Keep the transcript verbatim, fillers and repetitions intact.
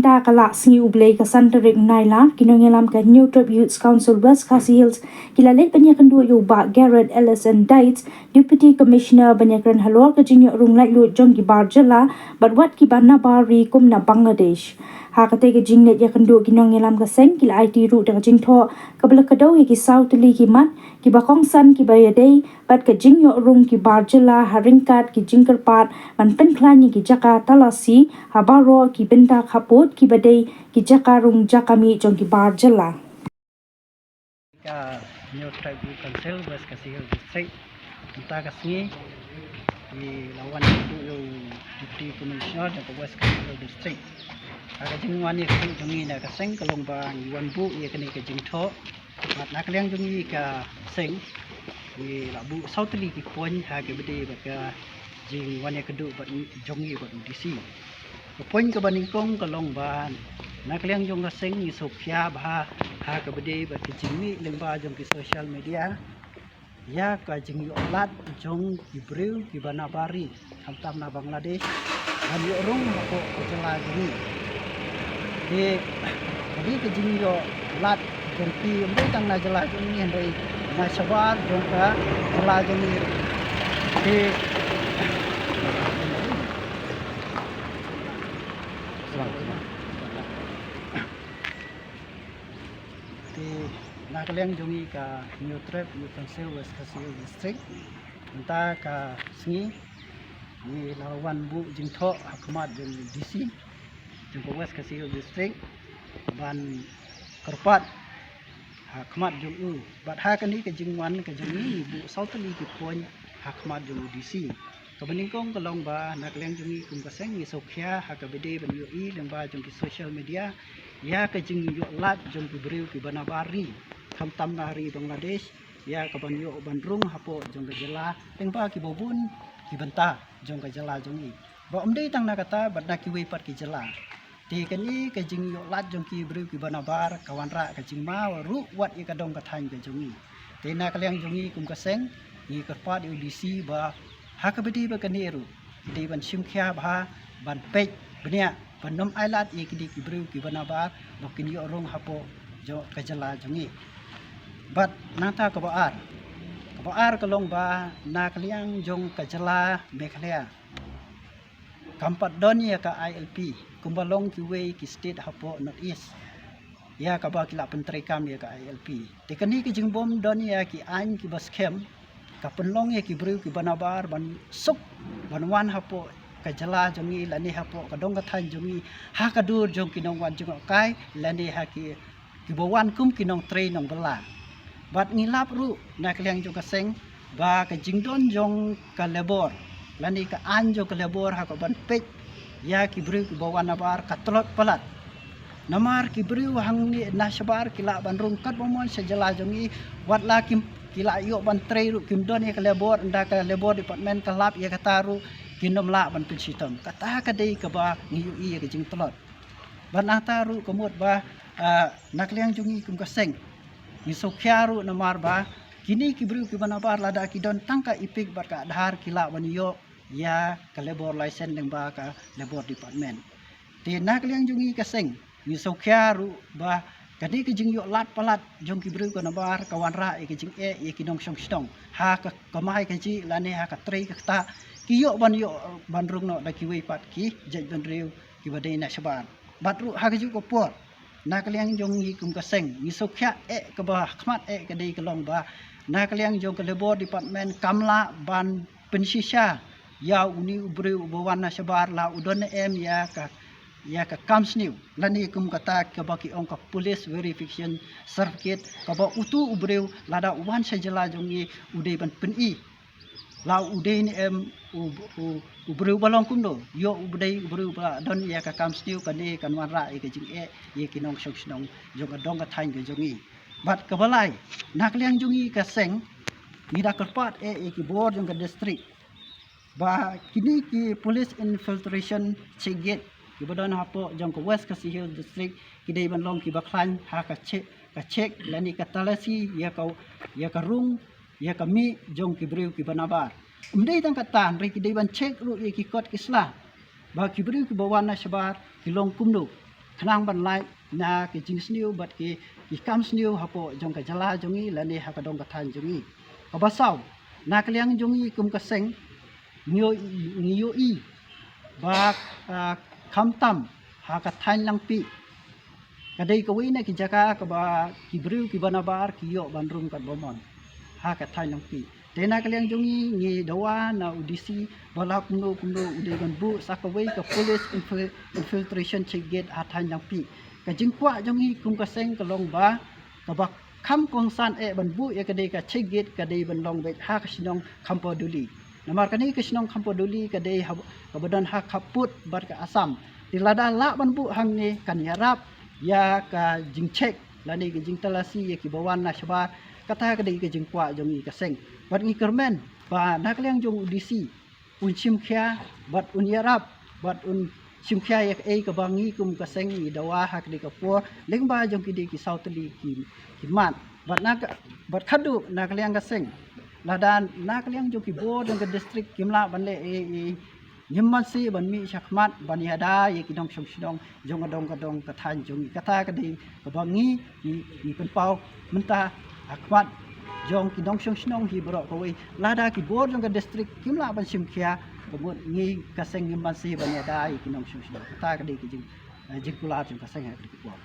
Da ka la sngi U Blei ka san tarik Nailar, ki nongïalam ka Hynñiewtrep Youth Council West Khasi Hills ki la leit ban ïakynduh ïa u Bah Garrett L S N Dites, Deputy Commissioner ban ïakren halor ka jingïoh rung laitluid jong ki bar jylla bad wat ki ba nabar ri kum na Bangladesh. Ha katei ka jingleit ïakynduh, ki nongïalam ka seng ki la aiti ruh da ka jingthoh kaba la kdew ïa ki saw tylli ki mat kiba kongsan kiba ïadei bad ka jingïoh rung ki bar jylla ha ryngkat ki jingkyrpad ban pynkhlaiñ ïa ki jaka talasi ha baroh ki bynta khappud kiba dei ki jaka rung jaka mih jong ki bar jylla. Ka Hynñiewtrep Youth Council West Khasi Hills District, mynta ka sngi ngi la wan ïakynduh ïa u Deputy Commissioner jong ka West Khasi Hills District. Ha ka jingwan ïakynduh jong ngi na ka seng ka long ba ngi wan buh ïa kane ka jingthoh. Bad na ka liang jong ngi ka seng ngi la buh saw tylli ki point ha kaba dei bad ka jingwan ïakynduh bad jong ngi bad u D C. Ka point kaba nyngkong ka long ba na ka liang jong ka seng ngi sngewkhia bha ha kaba dei bad ka jingmih lyngba jong ki social media ïa ka jingïoh lad jong ki briew kiba nabar ri, khamtam na Bangladesh, ban ïoh rung hapoh ka jylla jong ngi. Te ka dei ka jingïoh lad jong ki, ym dei tang na jylla jong ngi, hynrei na shabar jong ka jylla jong ngi. Te Te na ka liang jong ngi ka Hynñiewtrep Youth Council West Khasi Hills District, mynta ka sngi ngi la wan buh jingthoh ha khmat jong u D C jong ka West Khasi Hills District ban kyrpad ha khmat jong u. Bad ha kane ka jingwan ka jong ngi ngi buh saw tylli ki point ha khmat jong u D C. Kaba nyngkong ka long ba na ka liang jong ngi kum ka seng ngi sngewkhia ha kaba dei ban ïohi lyngba jong ki social media ïa ka jingïoh lad jong ki briew kiba nabar ri, khamtam na ri Bangladesh, ïa ka ban ïoh ban rung hapoh jong ka jylla lyngba kiba bun ki bynta jong ka jylla jong ngi. Ba ym dei tang na kata bad na kiwei pat ki jylla. Te kane ka jingïoh lad jong ki briew kiba nabar ka wanrah ka jingma ruh wat ïa ka dong ka thaiñ ka jong ngi. Te na ka liang jong ngi kum ka seng ngi kyrpad ïa u D C ba ha kaba dei bad kane ruh dei ban shim khia bha, ban peit bniah, ban ym ailad ïa kine ki briew kiba nabar ba kin ïoh rung hapoh jong ka jylla jong ngi. Bad nangta kaba ar, kaba ar ka long ba na ka liang jong ka jylla Meghalaya kam pat don ïa ka I L P kumba long kiwei ki state hapoh North East ïa kaba ki la pyntreikam ïa ka I L P. Te kane ka jingbym don ïa ki aiñ kiba skhem ka pynlong ïa ki briew kiba nabar ban suk ban wan hapoh ka jylla jong ngi lane hapoh ka dong ka thaiñ jong ngi ha ka dur jong ki nongwan jngohkai lane ha ki kiba wan kum ki nongtrei nongbylla. Bad ngi lap ruh na ka liang jong ka seng ba ka jingdon jong ka labour lane ka aiñ jong ka labour ha ka ban peit ïa ki briew kiba wan nabar ka tlot palat. Namar ki briew hangne na shabar ki lah ban rung katba mon sha jylla jong ngi, wat la kim ki lah ïoh ban trei ruh kim don ïa ka labour, ynda ka labour department ka lap ïa kata ruh kin ym lah ban pynshitom. Kata ka dei kaba ngi ïohi ïa ka jingtlot. Bad nangta ruh ka mut ba, ah, na ka liang jong ngi kum ka seng ngi sngewkhia ruh namar ba kine ki briew kiba nabar lada ki don tang ka EPIC bad ka Aadhaar ki lah ban ïoh ïa ka labour license lyngba ka labour department. Te na ka liang jong ngi ka seng ngi sngewkhia ruh ba ka dei ka jingïoh lad palat jong ki briew kiba nabar ka wanrah ïa ka jingeh ïa ki nongshong shnong ha ka kamai kajih lane ha ka trei ka ktah, ki ïoh ban ïoh ban rung noh da kiwei pat ki jaitbynriew kiba dei na shabar. Bad ruh ha kajuh ka por na ka liang jong ngi kum ka seng ngi sngewkhia eh kaba khmat eh ka dei ka long ba na ka liang jong ka labour department kam lah ban pynshisha ïa une u briew uba wan na shabar la u don ne em ïa ka, ïa ka kam sniew lane kum kata kaba ki ong ka police verification certificate kaba utu u briew lada u wan sha jylla jong ngi u dei ban pyni la u dei ne em u, u, u briew ba long kumno, ïoh u dei u briew ba don ïa ka kam sniew, kane kan wanrah ïa ka jingeh ïa ki nongshong shnong jong ka dong ka thaiñ ka jong ngi. Bad kaba lai, na ka liang jong ngi ka seng ngi da kyrpad eh ïa ki bor jong ka district ba kine ki police infiltration check gate kiba don hapoh jong ka West Khasi Hills District ki dei ban long kiba khlaiñ ha ka check, ka check lane ka talasi ïa ka, ïa ka rung ïa ka mih jong ki briew kiba nabar. Ym dei tang kata, hynrei ki dei ban check ruh ïa ki kot ki sla ba ki briew kiba wan na shabar ki long kumno. khnang ban lait na ki jingsniew bad ki, ki kam sniew hapoh jong ka jylla jong ngi lane ha ka dong ka thaiñ jong ngi. Kaba saw, na ka liang jong ngi kum ka seng, ngi ïohi, ngi ïohi ba, ah, khamtam ha ka thaiñ Langpih ka dei kawei na ki jaka kaba ki briew kiba nabar ki ïoh ban rung katba mon ha ka thaiñ Langpih. Te na ka liang jong ngi, ngi dawa na u D C ba la kumno kumno u dei ban buh sa kawei ka police infil-, infiltration check gate ha thaiñ Langpih. Ka jingkwah jong ngi kum ka seng ka long ba kaba kham kongsan eh ban buh ïa ka dei ka check gate ka dei ban long beit ha ka shnong Khampaduli. Namar kane ka shnong Khampaduli ka dei ha, kaba don ha khappud bad ka Assam. Te lada lah ban buh hangne kan ïarap ïa ka jingcheck lane ka jingtalasi ïa kiba wan na shabar. Kata ka dei ka jingkwah jong ngi ka seng. Bad ngi kyrmen ba na ka liang jong u D C un shim khia bad un ïarap bad un shim khia ïa kaei kaba ngi kum ka seng ngi dawa ha kane ka por lyngba jong ki dei ki saw tylli ki, ki mat. Bad na ka, bad khadduh na ka liang ka seng, lada na ka liang jong ki bor jong ka district kim lah ban leh ei ei, ngim banse ban mih sha khmat ban ïada ïa ki nongshong shnong jong ka dong ka dong ka thaiñ jong ngi. Kata ka dei kaba ngi, ngi, ngi pynpaw mynta ha khmat jong ki nongshong shnong hi baroh kawei. Lada ki bor jong ka district kim lah ban shim khia, ka mut ngi ka seng ngim banse ban ïada ïa ki nongshong shnong. Kata ka dei ka jing, eh, jingkular jong ka seng ha kane ka por.